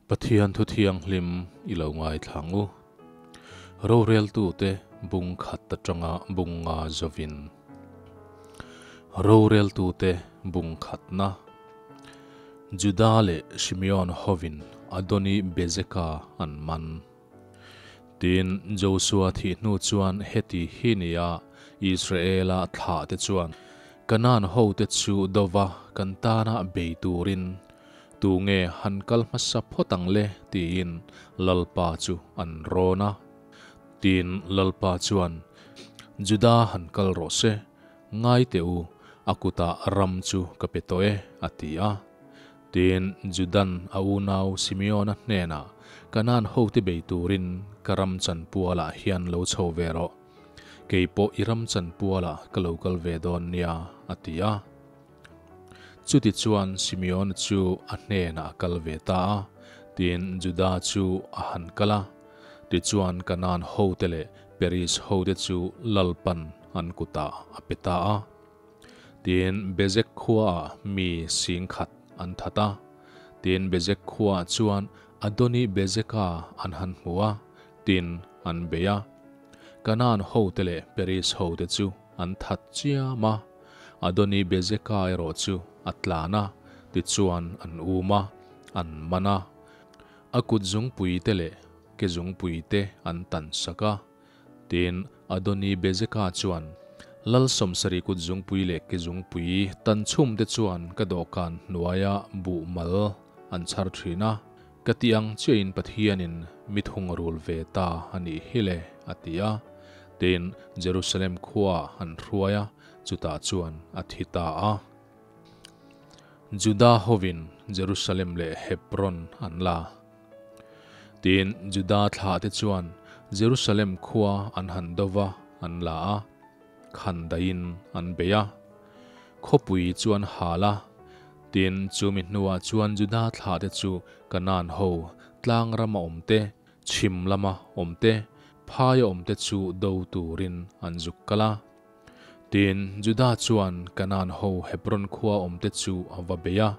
Pathian thu thianghlim i lo ngaithla ang u. Roreltute bung khat atanga bung nga zawin. Roreltute bung khatna Juda leh Simeon hovin Adoni Bezeka an man. Tin, Josua thih hnu chuan heti hi nia Israela thlahte chuan Kanaan hote chu dova kan tana bei turin tunge han kal hmasa phawt ang le tiin Lalpa chu an rawn a. Tin, Lalpa chuan, Juda han kal rawh se, ngai teh u, a kutah ram chu ka pe tawh e, a ti a. Tin, Judan a unau Simeona hnenah, Kanaan hote bei turin ka ram chanpualah hian lo chho ve rawh. Kei pawh i ram chanpualah ka lo kal ve dawn nia, a ti a. Chutichuan Simeona chu a hnenah a kal ve ta a, tin, Juda chu a han kal a. Tichuan Kanaan hote leh Peris hote chu Lalpan an kutah a pe ta a. Tin, Bezek khuaah mi singkhat an that a. Tin, Bezek khuaah chuan Adoni Bezeka an han hmu a, tin, an bei a. Kanaan hote leh Peris hote chu an that chiam a. Adoni Bezeka erawh chu a tlan a, tichuan an um a, an man a. A kut zungpuite leh ke zungpuite an tan sak a. Tin, Adoni Bezeka chuan, Lal sawmsarih kut zungpui leh ke zungpui tan chhum te chuan ka dawhkan hnuaia buh mal an chhar thin a, ka ti ang chiahin Pathianin mi thung a rul ve ta a nih hi le, a ti a. Tin, Jerusalem khuaah an hruai a, chutah chuan a thi ta a. Juda hovin Jerusalem leh Hebron an la. Tin, Juda thlahte chuan Jerusalem khua an han do va, an la a, khan daihin an bei a. Khawpui chu an hal a. Tin, chumi hnuah chuan Juda thlahte chu Kanaan ho, tlang rama awmte, chhim lama awmte, phaia awmte chu do turin an zuk kal a. Tin, Juda chuan Kanaan ho Hebron khua awmte chu a va bei a,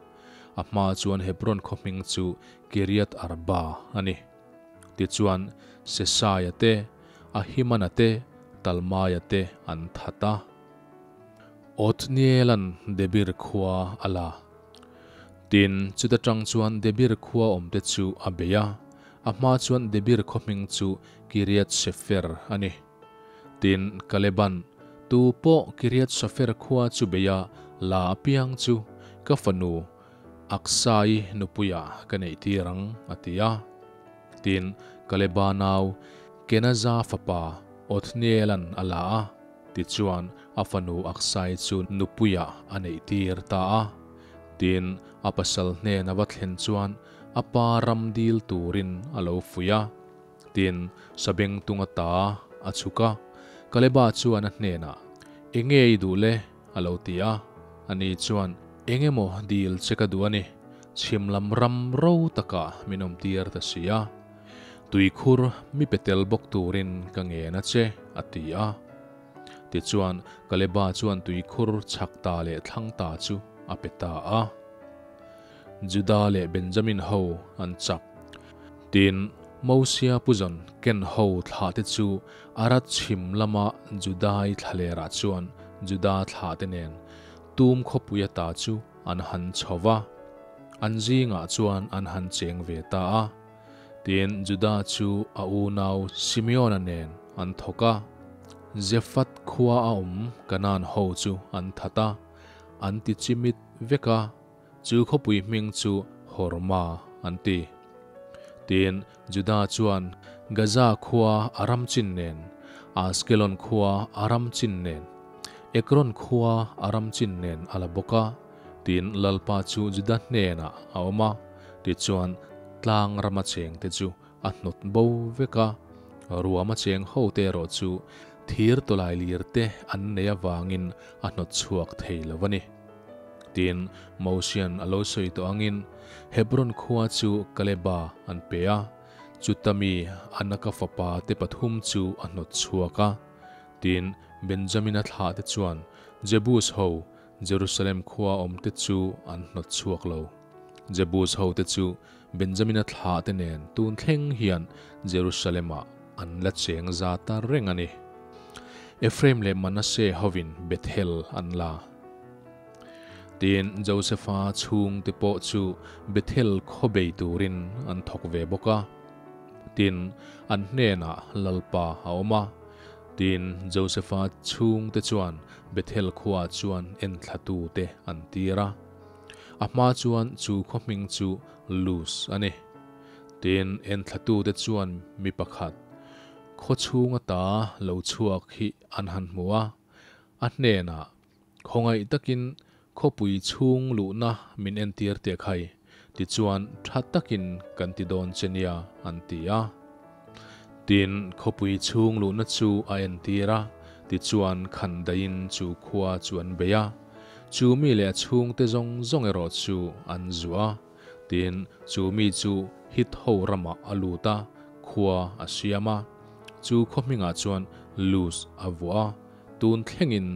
a hma chuan Hebron khaw hming chu Kiriath Arba a ni. Tichuan, Sesaia te, Ahimana te, Talmaia te an that a. Othnielan Debir khua a la. Tin, chuta tang chuan Debir khua awmte chu a bei a, a hma chuan Debir khaw hming chu Kiriath Sefer a ni. Tin, Kaleban, Tu pawh Kiriath Sefer khua chu bei a la apiang chu ka fanu Aksai nupuiah ka neih tir ang, a ti a. Tin, Kaleba nau Kenaza fapa Othnielan a la a, tichuan a fanu Aksai chu nupuiah a neih tir ta a. Tin, a pasal hnen a va thlen chuan a pa ram dil turin a lo fuih a. Tin, Sabengtung ata a chhuk a, Kaleba chuan a hnenah, Enge i duh le? a lo ti a. Ani chuan, Eng emaw dil che ka duh a ni, chhim lam ram ro takah min awm tir ta si a. Tuikhur mi pe tel bawk turin ka ngen a che, a ti a. Tichuan, Kaleba chuan tuikhur chhak ta leh thlang ta chu a pe ta a. Juda leh Benjamin ho an chak. Tin, Mosia puzawn ken ho thlahte chu Arad chhim lama Judai thlalerah chuan Juda thlahte nen tum khawpui ata chu an han chho va, an zingah chuan an han cheng ve ta a. Tin, Juda chu a unau Simeona nen an thawk a, Zephath khua a awm Kanaan ho chu an that a, an ti chimit vek a. Chu khawpui hming chu Horma an ti. Tin, Juda chuan Gaza khua a ram chin nen, Askelon khua a ram chin nen, Ekron khua a ram chin nen a la bawk a. Tin, Lalpa chu Juda hnenah a awm a, tichuan tlang rama chengte chu a hnawt bo vek a. Ruama cheng hote erawh chu thir tawlai lirte an nei avangin a hnawt chhuak thei lo a ni. Tin, Mosian a lo sawi tawh angin Hebron khua chu Kaleba an pe a, chuta mi Anaka fapa te pathum chu a hnawt chhuak a. Tin, Benjamina thlah te chuan Jebus ho, Jerusalem khua awm te chu an hnawt chhuak lo. Jebus ho te chu Benjamina thlahte nen tun thleng hian Jerusalem-ah an la cheng za ta reng a ni. Ephraim leh Manasseh hovin Bethel an la. Tin, Josefa chhungte pawh chu Bethel khaw bei turin an thawk ve bawk a. Tin, an hnenah Lalpa a awm a. Tin, Josefa chhungte chuan Bethel khuaah chuan enthlatute an tir a. A hma chuan chu khaw hming chu Luz a ni. Tin, enthlatute chuan mi pakhat, khaw chhunga ta lo chhuak hi an han hmu a. A hnenah, Khawngaih takin khawpui chhung luhna min entir teh khai, tichuan tha takin kan ti dawn che nia, an ti a. Tin, khawpui chhung luhna chu a entir a, tichuan khan daihin chu khua chu an bei a. Chu mi leh a chhungte zawng zawng erawh chu an zuah a. Tin, chu mi chu Hit ho ramah a lut a, khua a siam a. Chu khaw hmingah chuan Luz a vuah a. Tun thlengin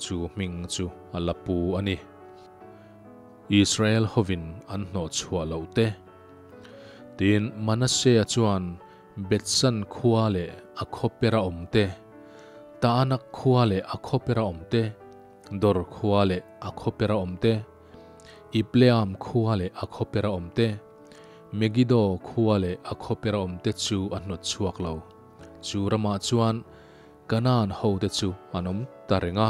chu hming chu a la pu a ni. Israel hovin an hnawh chhuah loh te. Tin, Manasseh-a chuan Bethsan khua leh a khawpera awm te, Taanak khua leh a khawpera awm te, Dor khua leh a khawpera awm te, Ibleam khua leh a khawpera awm te, Megiddo khua leh a khawpera awm te chu a hnawt chhuak lo. Chu ramah chuan Kanaan hote chu an awm ta reng a.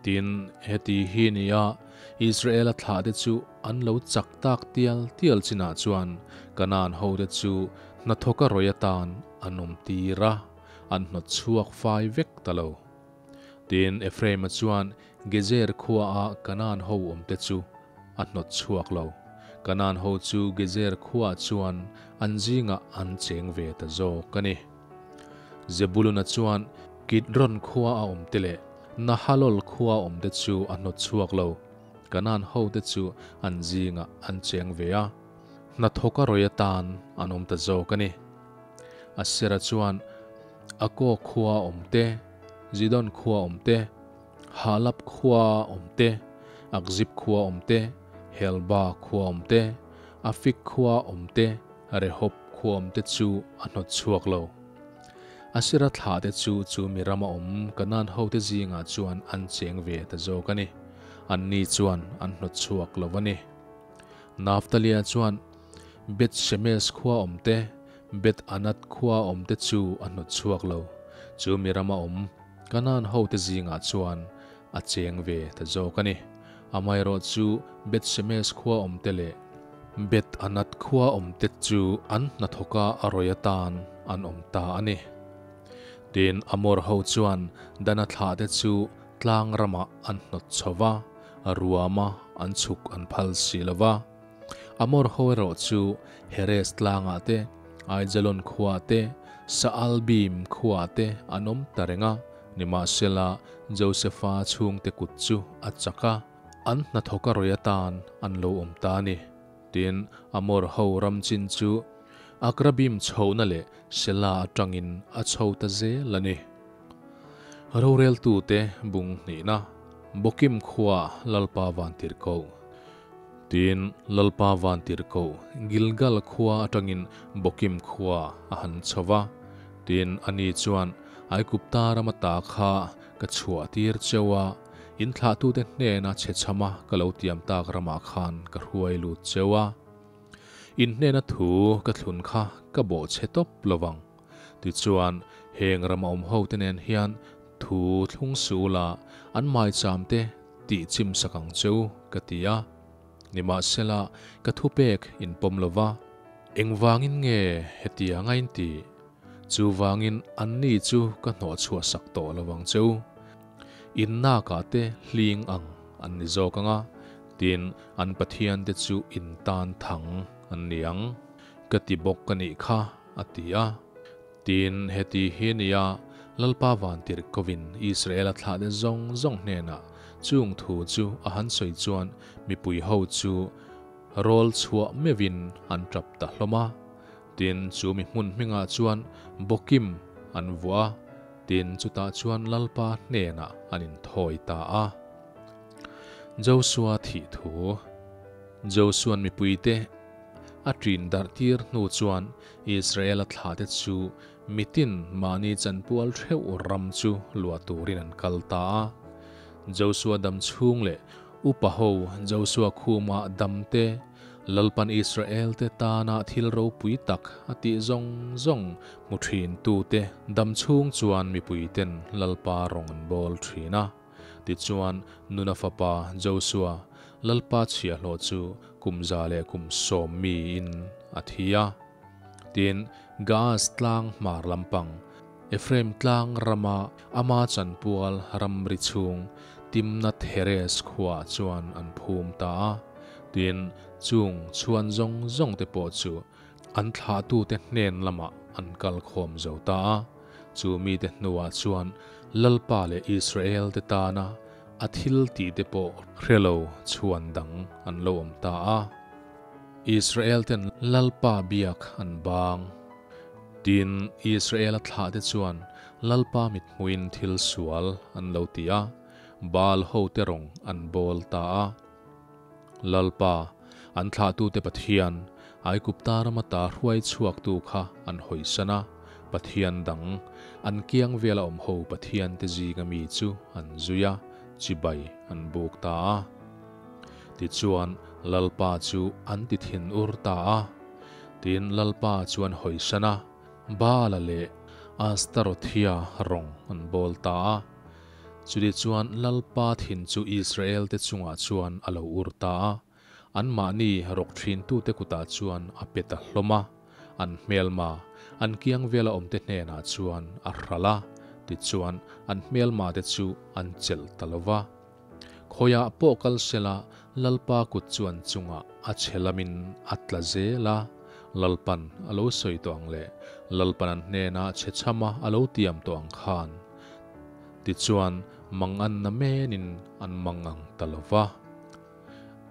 Tin, heti hi nia Israela thlahte chu an lo chak tak tial tial chinah chuan Kanaan hote chu hnathawka rawih atan an awm tir a, an hnawt chhuak fai vek ta lo. Tin, Ephraima chuan Gezer khuaa Kanaan ho awmte chu a hnawt chhuak lo. Kanaan ho chu Gezer khuaah chuan an zingah an cheng ve ta zawk a ni. Zebuluna chuan Kidron khua a awmte leh Nahalol khua a awmte chu a hnawt chhuak lo. Kanaan hote chu an zingah an cheng ve a, hnathawka rawih atan an awm ta zawk a ni. Asera chuan Ako khua a awmte, Zidon khua a awmte, Halab khua a awmte, Akzib khua a awmte, Helba khua a awmte, Afik khua a awmte, Rehob khuamte chu a hnawt chhuak lo. Asira thlahte chu chu mi rama awm Kanaan hote zingah chuan an cheng ve ta zawk a ni. Anni chuan an hnawt chhuak lo a ni. Naftalia chuan Beth Shemesh khua awmte, Beth Anath khua awmte chu a hnawt chhuak lo. Chu mi rama awm Kanaan hote zingah chuan a cheng ve ta zawk a ni. Amaherawh chu Beth Shemesh khua awmte leh Beth Anath khua awmte chu an hnathawka a rawih atan an awm ta a ni. Tin, Amor ho chuan Dana thlahte chu tlang ramah an hnawt chho va, ruama an chhuk an phal si lo va. Amor ho erawh chu Heres tlangah te, Aijalon khuaah te, Saalbim khuaah te an awm ta reng a, nimahsela Josefa chhungte kut chu a chak a. An hnathawka rawih atan an lo awm ta a ni. Tin, Amor ho ram chin chu Akrabim chhohna leh Sela atangin a chho ta zel a ni. Roreltute bung hnihna, Bokim khua Lalpa Vantirhkoh. Tin, Lalpa Vantirhkoh Gilgal khua atangin Bokim khua a han chho va. Tin, ani chuan Aigupta rama ta kha ka chhuah tir cheu a. In thlahtute hnena chhe chhama ka lo tiam tak ramah khan ka hruai lut cheu a. In hnena thu ka thlun kha ka bawh chhe tawp lo vang. Tichuan, heng ram awm hote nen hian thu thlung sula an maicham te tih chim sak ang cheu ka ti a. Nimahsela, ka thupek in pawm lo va. Engvangin nge hetiang a in tih? Chuvangin anni chu ka hnawh chhuah sak tawh lo vang cheu. In nakah te hling ang an ni zawk ang a, tin, an pathiante chu in tan thang an ni ang. Ka ti bawk a nih kha, a ti a. Tin, heti hi nia Lalpa Vantirhkovin Israela thlahte zawng zawng hnenah chung thu chu a han sawi chuan mipui ho chu rawl chhuah meuhin an tap ta hlawm a. Tin, chu mi hmun hmingah chuan Bokim an vuah a. Tin, chutah chuan Lalpa hnenah an inthawi ta a. Josua thih thu. Josua'n mipuite a ṭin darhtir hnu chuan Israela thlahte chu mitin mahni chanpual ṭheuh ram chu luah turin an kal ta a. Josua dam chhung leh upa ho Josua khuma damte Lalpan Israelte tana thil ropui tak a tih zawng zawng hmu ṭhintute dam chhung chuan mipuiten Lalpa rawng an bawl ṭhin a. Tichuan, Nuna fapa Josua, Lalpa chhiahhlawh chu kum 110 miin a thi a. Tin, Gaas tlang hmar lampang, Ephraim tlang rama ama chanpual ramri chhung Timnath-heres khuaah chuan an phum ta a. Tin, chung chhuan zawng zawng te pawh chu an thlahtute hnen lamah an kal khawm zo ta a. Chu mite hnuah chuan Lalpa leh Israel-te tana a thil tihte pawh hre lo chhuan dang an lo awm ta a. Israel-ten Lalpa biak an bang. Tin, Israel-a thlahte chuan Lalpa mithmuhin thil sual an lo ti a, Baal hote rawng an bawl ta a. Lalpa, an thlahtute Pathian, Aigupta rama ta hruai chhuaktu kha an hawisan a, Pathian dang, an kiang vela awm ho Pathiante zinga mi chu an zui a, chibai an buk ta a. Tichuan, Lalpa chu an ti thinur ta a. Tin, Lalpa chu an hawisan a, Baala leh Astarothia rawng an bawl ta a. Chutichuan, Lalpa thin chu Israelte chungah chuan a lo ur ta a. Anmahni rawk thintute kutah chuan a pe ta hlawm a, an hmelma, an kiang vela awmte hnenah chuan a hral a, tichuan an hmelmate chu an chelh ta lo va. Khawiah pawh kal sela Lalpa kut chu an chungah a chhe lamin a tla zel a, Lalpan a lo sawi tawh ang leh Lalpan an hnenah chhe chhama a lo tiam tawh ang khan, tichuan manganna menin an mangang ta lo va.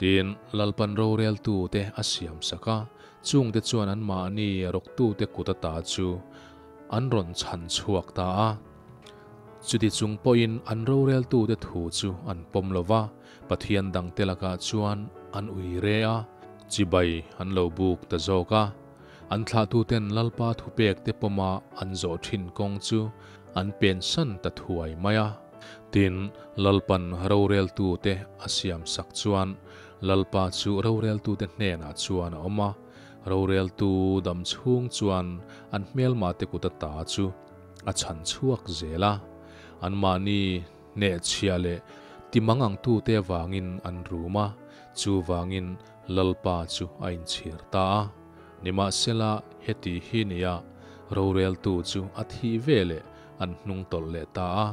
Tin, Lalpan roreltute a siam sak a, chungte chuan anmahni rawktute kut ata chu an rawn chhan chhuak ta a. Chuti chung pawhin an roreltute thu chu an pawm lo va, Pathian dangte lakah chuan an ui re a, chibai an lo buk ta zawk a. An thlahtuten Lalpa thupekte pawma an zawh thin kawng chu an pensan ta thuai mai a. Tin, Lalpan roreltute a siam sak chuan Lalpa chu roreltute hnenah chuan a awm a, roreltu dam chhung chuan an hmelmate kut ata chu a chhan chhuak zel a. Anmahni hnehchhia leh timang angtute avangin an rum a, chuvangin Lalpa chu a inchhir ta a. Nimahsela, heti hi nia, roreltu chu a thih veleh an hnung tawlh leh ta a,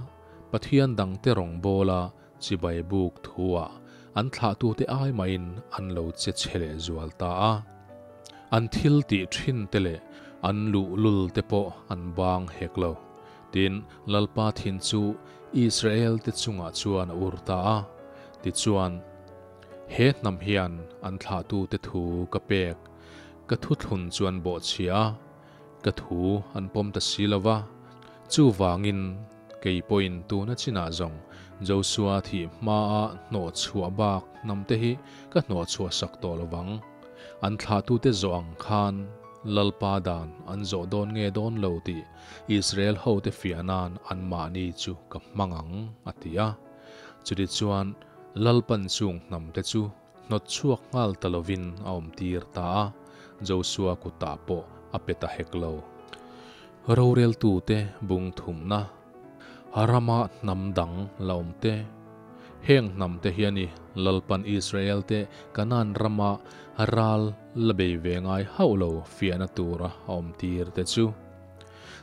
Pathian dangte rawngbawla chibai buk thuah an thlahtute ai mahin an lo che chhe leh zual ta a. An thil tih thin te leh an luhlul te pawh an bang hek lo. Tin, Lalpa thin chu Israel te chungah chuan a ur ta a. Tichuan, he hnam hian an thlahtute thu ka pek, ka thuthlun chu an bawhchhia a, Ka thu an pawm ta si lo va, chuvangin kei pawhin tuna chinah zawng Josua thih hmaa hnawhchhuah bak hnamte hi ka hnawhchhuah sak tawh lo vang. An thlahtute zawh ang khan Lalpa dan an zawh dawn nge dawn lo tih Israel hote fiah nan anmahni chu ka hmang ang, a ti a. Chutichuan Lalpan chung hnamte chu Hnawt chhuak nghal ta lovin a awm tir ta a, Josua kutah pawh a pe ta hek lo. Roreltute bung thumna, Rama hnam dang la awm te. Heng hnam te hi a ni, Lalpan Israelte Kanaan rama ral la bei ve ngai hauh lo fiahna tura a awm tir te chu.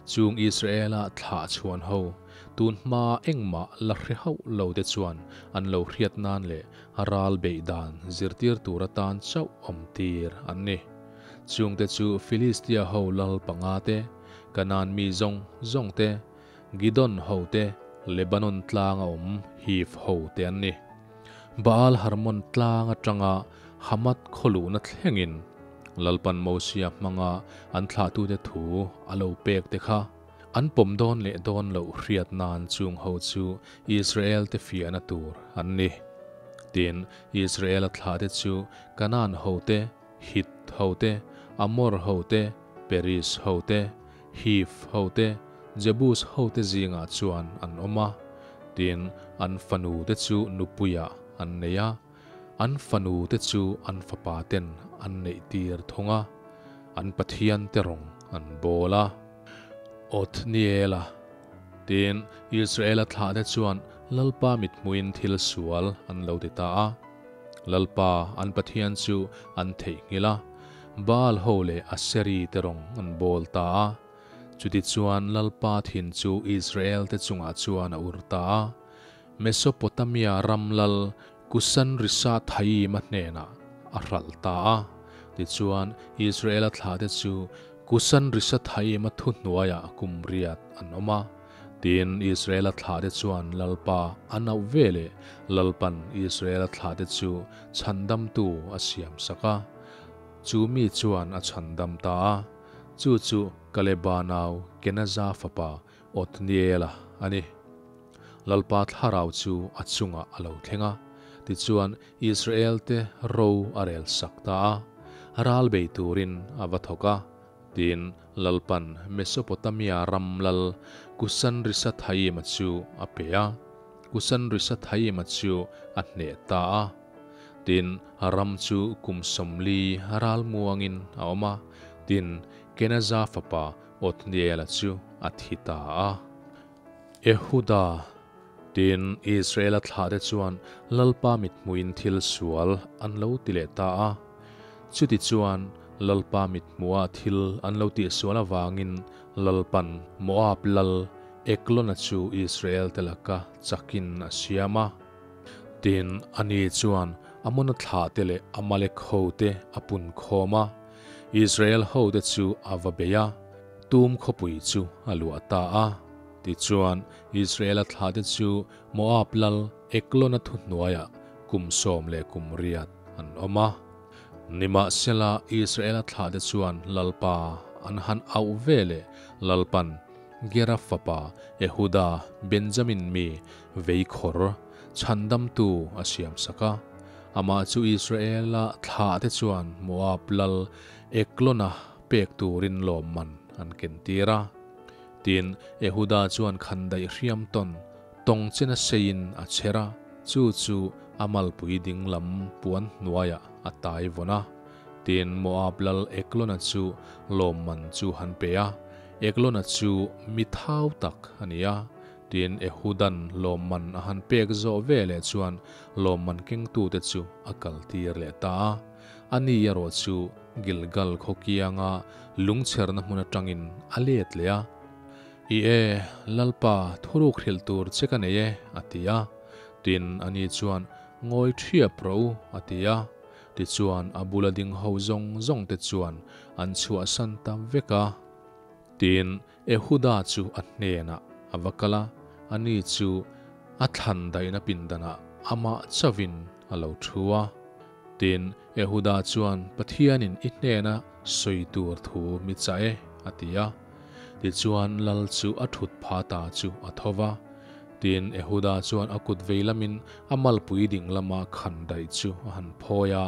Chung Israela thlah chhuan ho, tun hma engmah la hre hauh lo te chuan an lo hriat nan leh ral beih dan zirtir tur atan chauh awm tir an ni. Chungte chu Filistia ho lal panga te, Kanaan mi zawng zawng te, Gidon ho te, Lebanon tlanga awm Hiv ho te an ni. Baal Harmon tlang atanga Hamath khawluhna thlengin Lalpan Mosia hmanga an thlahtute thu a lo pek te kha an pawm dawn leh dawn loh hriat nan chung ho chu Israel-te fiahna tur an ni. Tin, Israel-a thlahte chu Kanaan hote, Hit ho te, Amor ho te, Peris ho te, Hiv ho te, Jebus ho te zingah chuan an awm a. Tin, an fanu te chu nupuiah an nei a, an fanu te chu an fapa ten an neih tir thung a, an pathian te rawng an bawl a. Othniela. Tin, Israela thlahte chuan Lalpa mithmuhin thil sual an lo ti ta a. Lalpa an Pathian chu an theihnghilh a, Baal ho leh Aseri te rawng an bawl ta a. Chutichuan Lalpa thin chu Israel-te chungah chuan a ur ta a. Mesopotamia ram lal Kusan-Risathaim-a hnenah a hralh ta a. Tichuan, Israela thlahte chu Kusan-Risathaim-a thuhnuaiah kum riat an awm a. Tin, Israela thlahte chuan Lalpa a nauh ve leh Lalpan Israela thlahte chu chhandamtu a siamsak a. Chu mi chuan a chhandam ta a. Chu chu Kaleba nau Kenaza fapa Othniela a ni. Lalpa thlarau chu a chungah a lo thleng a, tichuan Israel-te ro a rel sak ta a, ral bei turin a va thawk a. Tin, Lalpan Mesopotamia ram lal Kusan-Risathaim-a chu a pe a, Kusan-Risathaim-a chu a hneh ta a. Tin, ram chu kum 40 ral muangin a awm a, tin, Kenaza fapa Othniela chu a thi ta a. Ehuda, tin Israela thlahte chuan Lalpa mithmuhin thil sual an lo ti leh ta a. Chutichuan, Lalpa mithmuha thil an lo tihsual avangin Lalpan Moab lal Eglona chu Israelte laka chakin a siam a. Tin, ani chuan Amona thlahte leh Amalek hote a pun khawm a, Israel hote chu a va bei a. Tum khawpui chu a luah ta a. Tichuan, Israela thlahte chu Moab lal Eglona thuhnuaiah kum 18 an awm a. Nimahsela, Israela thlahte chuan Lalpa an han auh ve leh Lalpan Gera fapa Ehuda, Benjamin mi veikhawr chhandamtu a siamsak a. Amah chu Israela thlahte chuan Moab lal Eglona pek turin lawmman an kentir a. Tin, Ehuda chuan khandaih hriam tawn tawng chena seiin a chher a, chu chu a malpui ding lam puan hnuaiah a tai vawn a. Tin, Moab lal Eglona chu lawmman chu han pe a. Eglona chu mi thau tak a ni a. Tin, Ehudan lawmman a han pek zawh veleh chuan lawmman kengtute chu a kaltir leh ta a. Ani erawh chu Gilgal khaw kianga lungchherna hmun atangin a let leh a. I e, Lalpa, thuruk hrilh tur che ka nei e, a ti a. Tin, ani chuan, Ngawi thiap rawh u, a ti a. Tichuan, a bula ding ho zawng zawng te chuan an chhuahsan ta vek a. Tin, Ehuda chu a hnenah a va kal a, ani chu a thlan daihna pindanah amah chauhin a lo thu a. Tin, Ehuda chuan, Pathianin i hnena sawi tur thu mi chah e, a ti a. Tichuan, lal chu a thut pha ta chu a tho va. Tin, Ehuda chuan a kut vei lamin a malpui ding lama khan daih chu a han phawi a,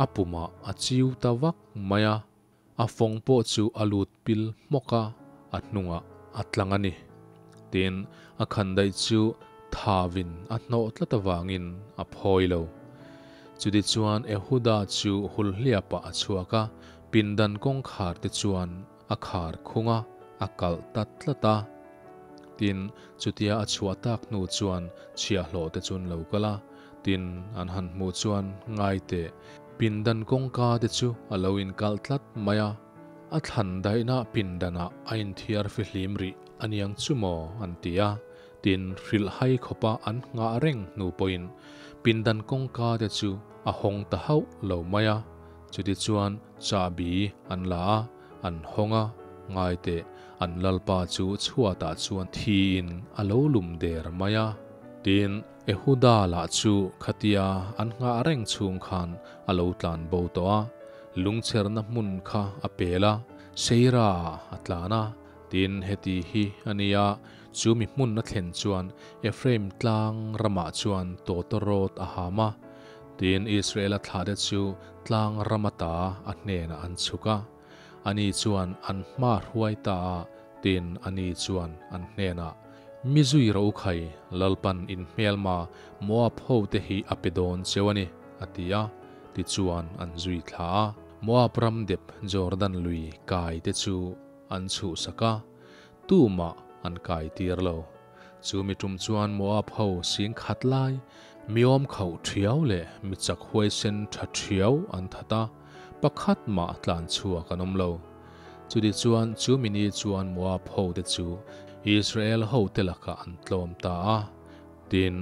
a pumah a chiu ta vak mai a. A fawng pawh chu a lut pil hmawk a, a hnungah a tlang a ni. Tin, a khandaih chu thavin a hnawh tlat avangin a phawi lo. Chutichuan Ehuda chu hulhliapah a chhuak a, pindan kawngkhar te chuan a khar khung a, a kalh ta tlat a. Tin, chutia a chhuah tak hnu chuan chhiahhlawh te chu an lo kal a, tin, an han hmuh chuan ngai teh. Pindan kawngka te chu a lo inkalh tlat mai a, a thlan daihna pindanah a inthiar fihlim rih a niang chu maw an ti a, tin hrilh hai khawpa an nghah reng hnu pawhin pindan kawngka te chu a hawng ta hauh lo mai a, chutichuan chahbi an la a, an hawng a, ngai teh an lalpa chu chhuatah chuan thiin a lo lum der mai a, tin. Ehuda lah chu khatia an nghah reng chhung khan a lo tlan bo tawh a, lungchherna hmun kha a pel a, Seira ah a tlan a, tin heti hi a nia, chu mi hmun a thlen chuan Ephraim tlang ramah chuan tawtawrawt a ham a. Tin, Israela thlahte chu tlang ram ata a hnenah an chhuk a, ani chuan an hma hruai ta a, tin, ani chuan an hnenah, Mi zui ro khai, Lalpan in hmelma Moab hote hi a pe dawn cheu a ni, a ti a. Tichuan an zui thla a, Moab ram dep Jordan lui kai te chu an chhuhsak a, tumah an kai tir lo. Chu mi tum chuan Moab ho sing khat lai, mi awm khauh thiau leh mi chak huaisen tha thiau an that a, pakhat mah tlan chhuak an awm lo. Chuti chuan chu mi ni chuan Moab ho te chu Israel ho te lakah an tlawm ta a, tin,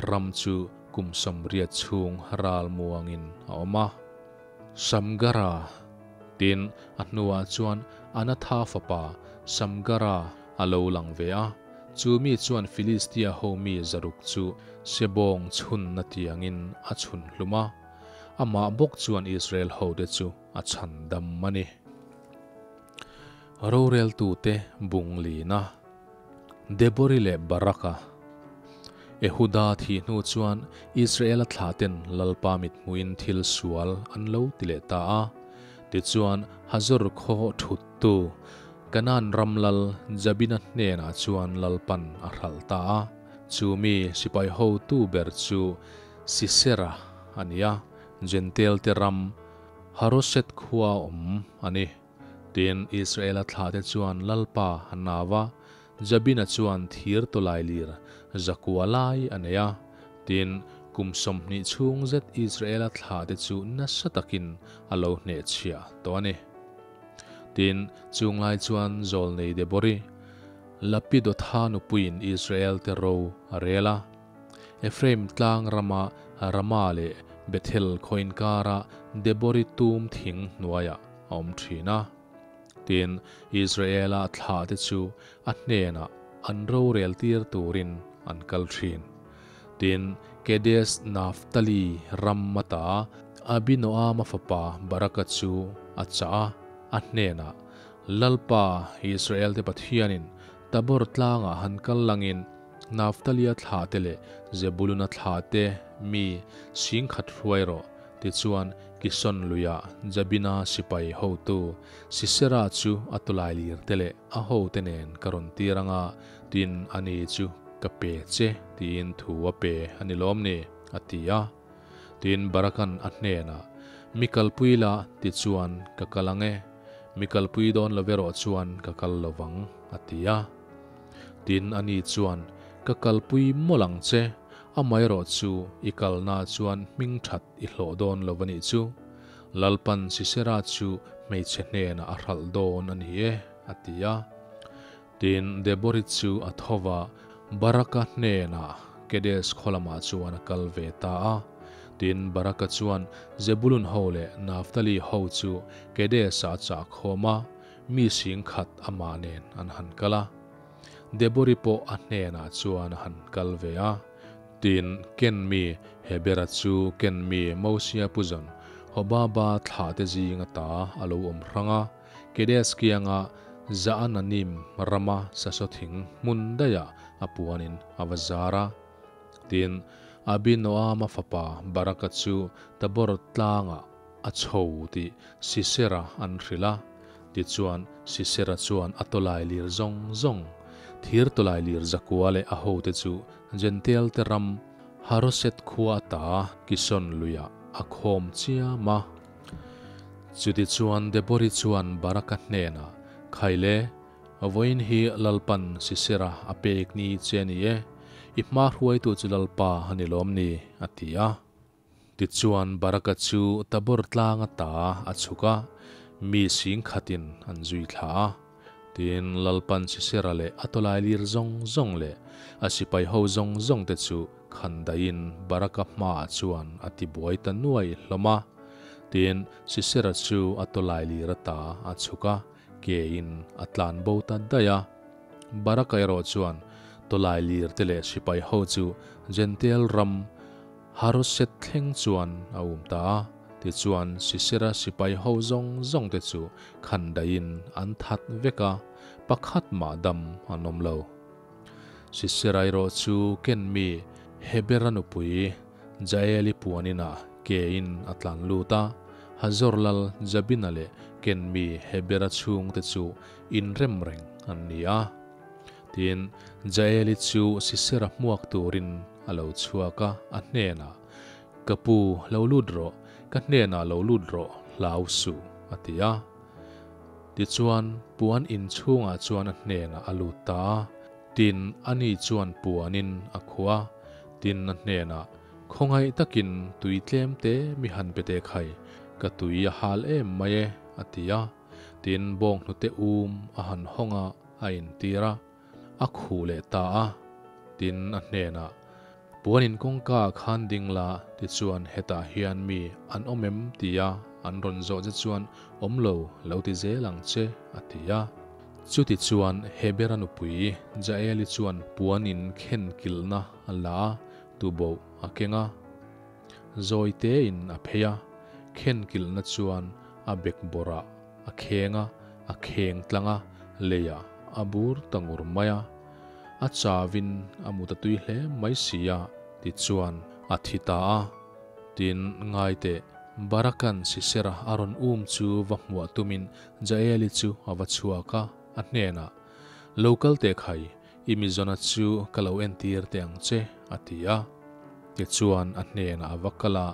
ram chu kum 80 chhung ral muangin a awm a. Samgara, tin, a hnuah chuan Anatha fapa Samgara a lo lang ve a, chu mi chuan Filistia ho mi 600 chu sebawng chhunna tiangin a chhun hlum a, amah bawk chuan Israel hote chu a chhan dam a ni. Roreltute bung lina Debori leh Baraka Ehuda thih hnu chuan Israela thlaten Lalpa mithmuhin thil sual an lo ti leh ta a. Tichuan Hazor khaw thuttu Kanaan ram lal Jabina hnenah chuan Lalpan a hralh ta a. Chu mi sipai hotu ber chu Sisera a ni a, Jentail-te ram Harosheth khua awm a ni. Tin, Israela thlahte chuan Lalpa a nau a, Jabina chuan thir tawlai lir zakua lai a nei a. Tin, kum 20 chhung zet Israela thlahte chu nasa takin a lo hnehchhiah tawh a ni. Tin, chung lai chuan Zawlnei Debori, Lapidotha nupuiin Israel te ro a rel a. Ephraim tlang rama Rama leh Bethel khaw inkara Debori tum thing hnuaiah a awm thin a. Tin, Israela thlahte chu a hnenah an rorel tir turin an kal thin. Tin, Kedes Naphtali ram ata Abinoama fapa Baraka chu a chah a, a hnenah, Lalpa, Israel-te Pathianin Tabor tlangah han kal langin Naphtalia thlahte leh Zebuluna thlahte mi 10,000 hruai rawh. Tichuan, Kison luiah Jabina sipai hotu Sisera chu a tawlai lir te leh a hote nen ka rawn tir anga, tin ani chu ka pe che tiin thu a pe a ni lawm ni, a ti a. Tin Barakan a hnenah, Mi kalpui la, tichuan ka kal ang e, mi kalpui dawn lo erawh chuan ka kal lo vang, a ti a. Tin ani chuan, Ka kalpui mawlh ang che, amaherawh chu i kalna chuan hming that i hlawh dawn lo a nih chu. Lalpan Sisera chu hmeichhe hnenah a hralh dawn a ni e, a ti a. Tin, Debori chu a tho va, Baraka hnenah Kedes khaw lamah chuan a kal ve ta a. Tin, Baraka chuan Zebulun ho leh Naphtali ho chu Kedes-ah a chah khawm a, mi 10,000 amah nen an han kal a. Debori pawh a hnenah chuan a han kal ve a. Tin, Ken mi Hebera chu Ken mi Mosia puzawn Hobaba thlahte zing ata a lo awm hrang a, Kedes kianga Zaananim rama sasaw thing hmun daihah a puanin a va zar a. Tin, Abinoama fapa Baraka chu Tabor tlangah a chho tih Sisera an hrilh a. Tichuan, Sisera chuan a tawlai lir zawng zawng, thir tawlai lir 900 leh a hote chu Jentail te ram Harosheth khua ata Kison luiah a khawm chiam a. Chutichuan Debori chuan Baraka hnenah, Khaile, vawiin hi Lalpan Sisera a pek ni che a ni e, i hma hruaitu chu Lalpa a ni lawm ni, a ti a. Tichuan Baraka chu Tabor tlang ata a chhuk a, mi 10,000in an zui thla a. Tin, Lalpan Sisera leh a tawlai lir zawng zawng leh a sipai ho zawng zawng te chu khandaiin Baraka hmaah chuan a ti buai ta nuai hlawm a. Tin, Sisera chu a tawlai lir ata a chhuk a, kein a tlan bo ta daih a. Baraka erawh chuan tawlai lir te leh sipai ho chu Jentail ram Harosheth thleng chuan a um ta a, tichuan Sisera sipai ho zawng zawng te chu khandaiin an that vek a, pakhat mah dam an awm lo. Sisera erawh chu ken mi Hebera nupui Jaeli puaninah Kein a tlan lut a, Hazor lal Jabina leh Ken mi Hebera chhungte chu inrem reng an ni a. Tin, Jaeli chu Sisera hmuak turin a lo chhuak a, a hnenah, Ka pu, lo lut rawh, ka hnenah lo lut rawh, hlau suh, a ti a. Tichuan, puan inchhungah chuan a hnenah a lut ta a. Tin, ani chuan puanin a khuh a, tin a hnenah, Khawngaih takin tui tlem te mi han pe teh khai, ka tui a hal em mai e, a ti a. Tin, bawnghnute um a han hawng a, a intir a, a khuh leh ta a. Tin, a hnenah, Puanin kawngka ah khan ding la, tichuan hetah hian mi an awm em? tia an rawn zawh che chuan awm lo, lo ti zel ang che, a ti a. Chutichuan Hebera nupui Jaeli chuan puanin khen kilhna a la a, tuboh a keng a. Zawi tein a phei a, khen kilhna chuan a bek bawrah a kheng a, a kheng tlang a, leiah a bur ta ngur mai a. A chauin a mut a tui hle mai si a, tichuan a thi ta a. Tin, ngai teh, Barakan Sisera a rawn um chu va hmuah tumin Jaeli chu a va chhuak a, a hnenah, Lo kal teh khai, i mizawna chu ka lo entir teh ang che, a ti a. Tichuan a hnenah a va kal a,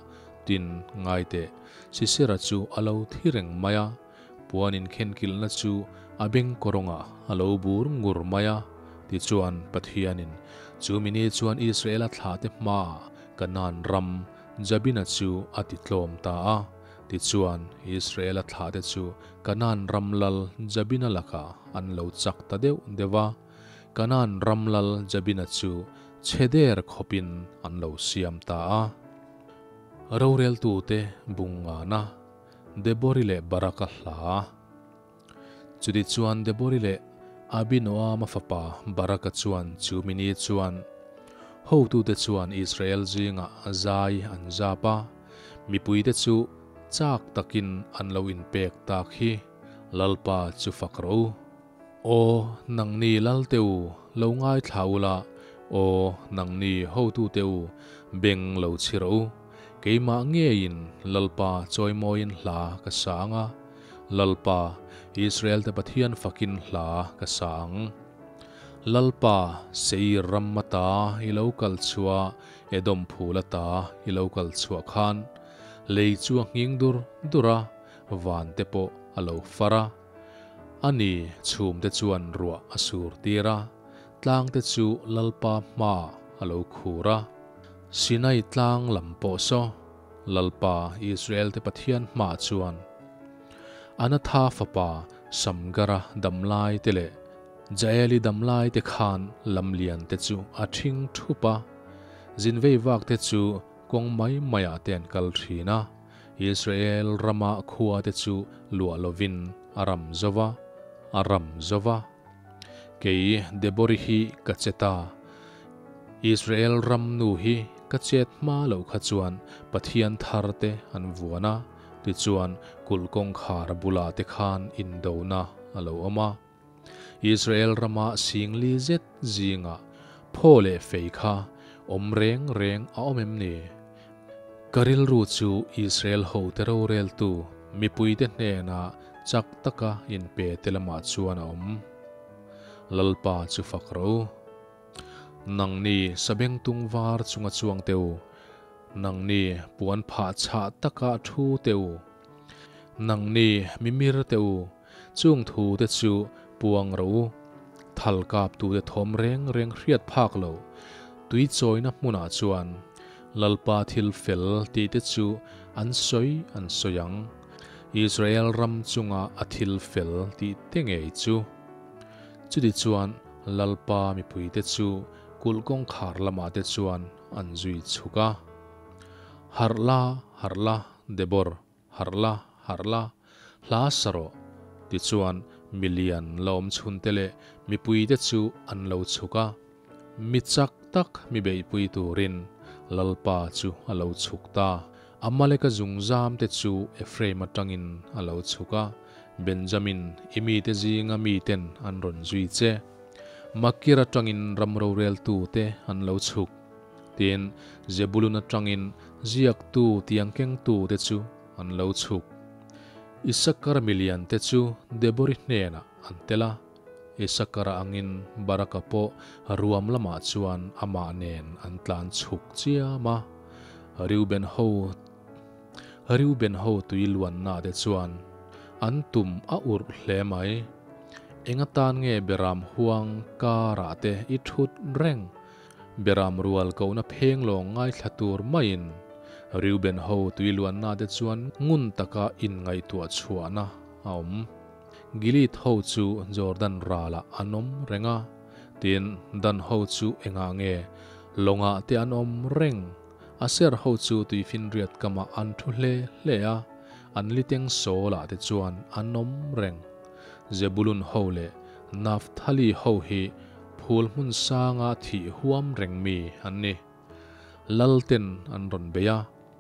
tin, ngai teh, Sisera chu a lo thi reng mai a, puan inkhenkilhna chu a beng kawrawngah a lo bur ngur mai a. Tichuan Pathianin chu mini chuan Israela thlahte hmaah Kanaan ram Jabina chu a ti tlawm ta a. Tichuan, Israela thlahte chu Kanaan ram lal Jabina lakah an lo chak ta deuh deuh a. Kanaan ram lal Jabina chu chhe der khawpin an lo siam ta a. Roreltute bungngana Debori leh Baraka hla. Chutichuan Debori leh Abinoama fapa Baraka chuan chu mini chuan hotute chuan Israel zingah zai an zap a, mipuite chu chak takin an lo inpek tak hi Lalpa chu fak rawh u. Aw, nangni Lalte u, lo ngaithla ula, aw, nangni hotute u, beng lo chhi rawh u. Keimah ngeiin Lalpa chawimawiin hla ka sa ang a, Lalpa, Israel-te Pathian fakin hla ka sa ang. Lalpa, Seir ram ata i lo kal chhuah, Edom phul ata i lo kal chhuah khan, lei chu a nghing dur dur a, van te pawh a lo far a. A ni, chhumte chuan ruah a sur tir a, tlangte chu Lalpa hmaah a lo khur a. Sinai tlang lam pawh saw, Lalpa Israel-te Pathian hmaah chuan Anatha fapa Samgara damlai te leh Jaeli damlai te khan lamlian te chu a ṭhing ṭhup a, zinvei vak te chu kawng mai maiah te an kal ṭhin a. Israel rama khua te chu luah lovin a ram zo va, a ram zo va. Kei Debori hi ka che ta. Israel ram nu hi ka chet hma loh kha chuan Pathian thar te an vuan a, tichuan kulh kawngkhar bulah te khan indona a lo awm a. Israel rama singli zet zingah phaw leh fei kha awm reng reng a awm em ni? Ka rilru chu Israel hote roreltu mipuite hnenah chak taka inpe te lamah chuan a awm. Lalpa chu fak rawh u. Nangni sabengtung var chunga chuang teh u, nangni puan phah chhah taka thu teh u, nangni mimir teh u, Chung thu te chu puang ro u, thal kap tu te thawm reng reng hriat phak lo, tui chawina hmunah chuan Lalpa thil fel tih te chu an sawi an sawi ang, Israel ram chunga a thil fel tih te ngei chu. Chutichuan Lalpa mipui te chu kulh kawngkhar lamah te chuan an zui chhuk a. Harh la, harh la, Debor, Harh la, harh la, hla sa rawh, tichuan milian la awm chhunte leh mipuite chu an lo chhuk a, mi chak tak mi beihpui turin Lalpa chu a lo chhuk ta. Amaleka zungzamte chu Ephraim atangin a lo chhuk a, Benjamin i mite zinga miten an rawn zui che. Makir atangin ram roreltute an lo chhuk. Tin, Zebulun atangin ziaktu tiang kengtute chu an lo chhuk. Isakar miliante chu Debori hnenah an tel a, Isakara angin Baraka pawh ruam lamah chuan amah nen an tlan chhuk chiam a. Reuben ho Reuben ho tui luanna te chuan an tum a urh hle mai. Eng atan nge Beram huang karah te i thut reng? Beram rual kohna pheng lawng ngaithla tur maiin Reuben ho tui luanna te chuan ngun taka inngaihtuah chhuahna a awm. Gilead ho chu Jordan ralah an awm reng a, tin Dan ho chu engah nge lawngah te an awm reng? Aser ho chu tuifinriat kamah an thu hle hle a, an liteng sawlah te chuan an awm reng. Zebulun ho leh Naphthali ho hi phul hmun sanga thih huam reng mi an ni. Lalten an rawn bei a,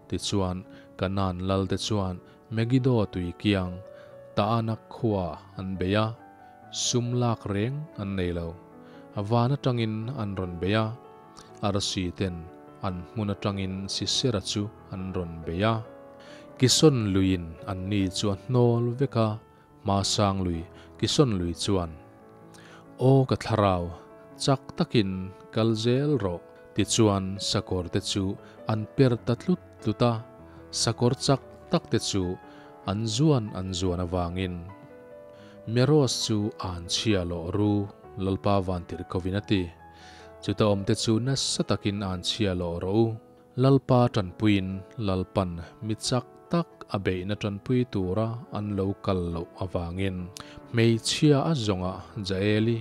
tichuan Kanaan lalte chuan Megiddo tui kiang Taanak khua an bei a, sum lak reng an nei lo. Van atangin an rawn bei a, arsi ten an hmun atangin Sisera chu an rawn bei a. Kison luiin anni chu a hnawl vek a, Hmasang lui, Kison lui chuan, Aw ka thlarau, chak takin kal zel rawh, tichuan sakawr te chu an per ta tlut tlut a, sakawr chak tak te chu an zuan an zuan avangin Meroz chu an chhia lawh ru, Lalpa Vantirhkovin a ti. Chuta awmte chu nasa takin an chhia lawh rawh u. Lalpa tanpuiin Lalpan mi chak tak a beihna tanpui tura an lo kal loh avangin hmeichhia a zawnga Jaeli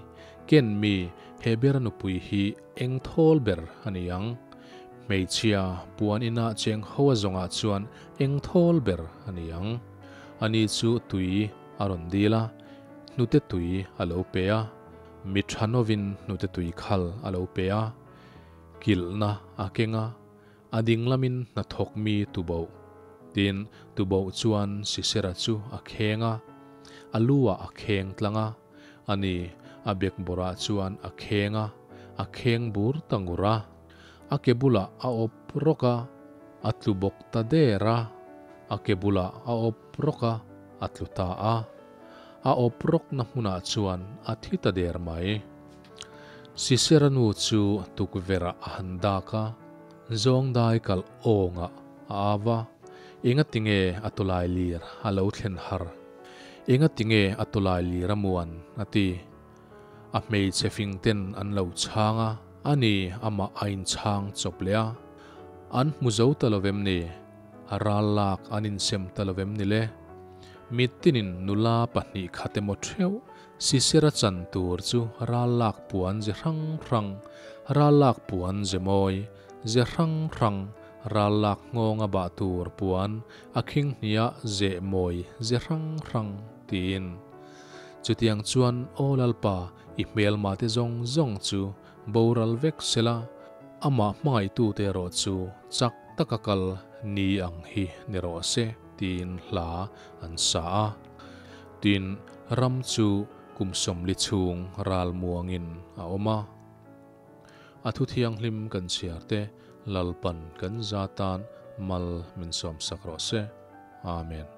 ken mi Hebera nupui hi eng thawl ber a ni ang. Hmeichhia puan inah cheng ho a zawngah chuan eng thawl ber a ni ang. Ani chu tui a rawn dil a, hnute tui a lo pe a, mi tha novin hnute tui khal a lo pe a. Kilhna a keng a, a ding lamin hnathawk mi tuboh. Tin, tuboh chuan Sisera chu a kheng a, a lu ah a kheng tlang a, ani a bekbawrah chuan a kheng a, a kheng bur ta ngur a. A ke bulah a awp rawk a, a tlu bawk ta der a, a ke bulah a awp rawk a, a tlu ta a. A awp rawkna hmunah chuan a thi ta der mai. Sisera nu chu tukverh ah a han dak a, zawng dai kalh awngah a au a, Engatinge a tawlai lir a lo thlen har? Engatinge a tawlai lir a muan? a ti. A hmeichhe fing ten an lo chhang a, ani amah a inchhang chawp leh a. An hmu zo ta lo vem ni? Ral lak an insem ta lo vem ni le? Mitinin nula pahnih khat emaw theuh Sisera chan tur chu ral lak puan ze hrang hrang, ral lak puan ze mawi, ze hrang hrang, ral lak nghawnga bah tur puan a khing hniah zeh mawi ze hrang hrang tiin. Chutiang chuan Aw Lalpa, i hmelma te zawng zawng chu boral vek sela, amah hmangaihtute erawh chu chak taka kal ni ang hi ni rawh se tiin hla an sa a. Tin, ram chu kum 40 chhung ral muangin a awm a. A thu thianghlim kan chhiar te Lalpan kan za tan mal min sawmsak rawh se. Amen.